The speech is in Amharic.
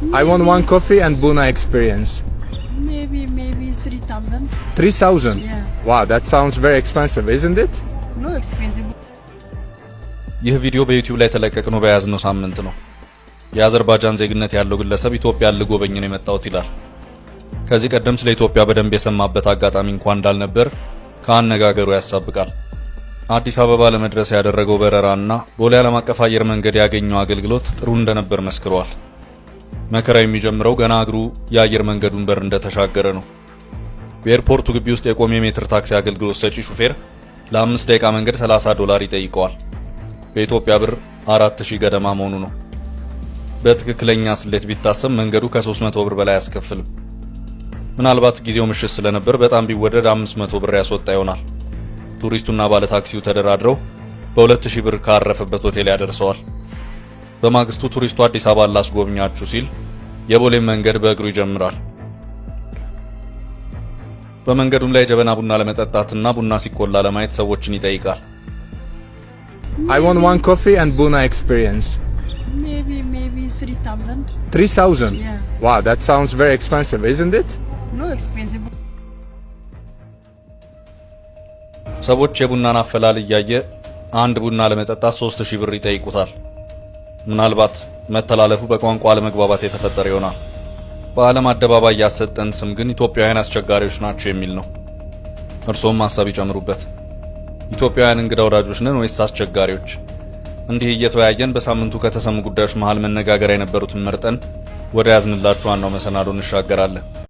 I want one coffee and Buna experience. Maybe 3,000. 3,000? Yeah. Wow, that sounds very expensive, isn't it? No expensive. ይህ ቪዲዮ በዩቲዩብ ላይ የተለቀቀው በያዝነው ሳምንት ነው። የአዘርባጃን ዜግነት ያለው ግለሰብ ኢትዮጵያን ልጎበኝ ነው የመጣሁት ይላል። ከዚህ ቀደም ስለ ኢትዮጵያ በደንብ የሰማበት አጋጣሚ እንኳን እንዳልነበር ከአነጋገሩ ያሳብቃል። አዲስ አበባ ለመድረስ ያደረገው በረራና ቦሌ ዓለም አቀፍ አየር መንገድ ያገኘው አገልግሎት ጥሩ እንደነበር መስክሯል። መከራው የሚጀምረው ገና እግሩ የአየር መንገዱን በር እንደተሻገረ ነው። በኤርፖርቱ ግቢ ውስጥ የቆመ የሜትር ታክሲ አገልግሎት ሰጪ ሹፌር ለ5 ደቂቃ መንገድ 30 ዶላር ይጠይቀዋል። በኢትዮጵያ ብር 4000 ገደማ መሆኑ ነው። በትክክለኛ ስሌት ቢታሰብ መንገዱ ከ300 ብር በላይ አያስከፍልም። ምናልባት ጊዜው ምሽት ስለነበር በጣም ቢወደድ 500 ብር ያስወጣ ይሆናል። ቱሪስቱና ባለታክሲው ተደራድረው በ2000 ብር ካረፈበት ሆቴል ያደርሰዋል። በማግስቱ ቱሪስቱ አዲስ አበባ ላስጎብኛችሁ ሲል የቦሌን መንገድ በእግሩ ይጀምራል። በመንገዱም ላይ ጀበና ቡና ለመጠጣትና ቡና ሲቆላ ለማየት ሰዎችን ይጠይቃል። I want one coffee and Buna experience. Maybe 3,000. 3,000? Yeah. Wow, that sounds very expensive, isn't it? No expensive. ሰዎች የቡናን አፈላል እያየ አንድ ቡና ለመጠጣት 3000 ብር ይጠይቁታል። ምናልባት መተላለፉ በቋንቋ አለመግባባት የተፈጠረ ይሆናል። በዓለም አደባባይ ያሰጠን ስም ግን ኢትዮጵያውያን አስቸጋሪዎች ናቸው የሚል ነው። እርሶም ሀሳብ ይጨምሩበት። ኢትዮጵያውያን እንግዳ ወዳጆች ነን ወይስ አስቸጋሪዎች? እንዲህ እየተወያየን በሳምንቱ ከተሰሙ ጉዳዮች መሃል መነጋገሪያ የነበሩትን መርጠን ወደ ያዝንላችሁ ዋናው መሰናዶ እንሻገራለን።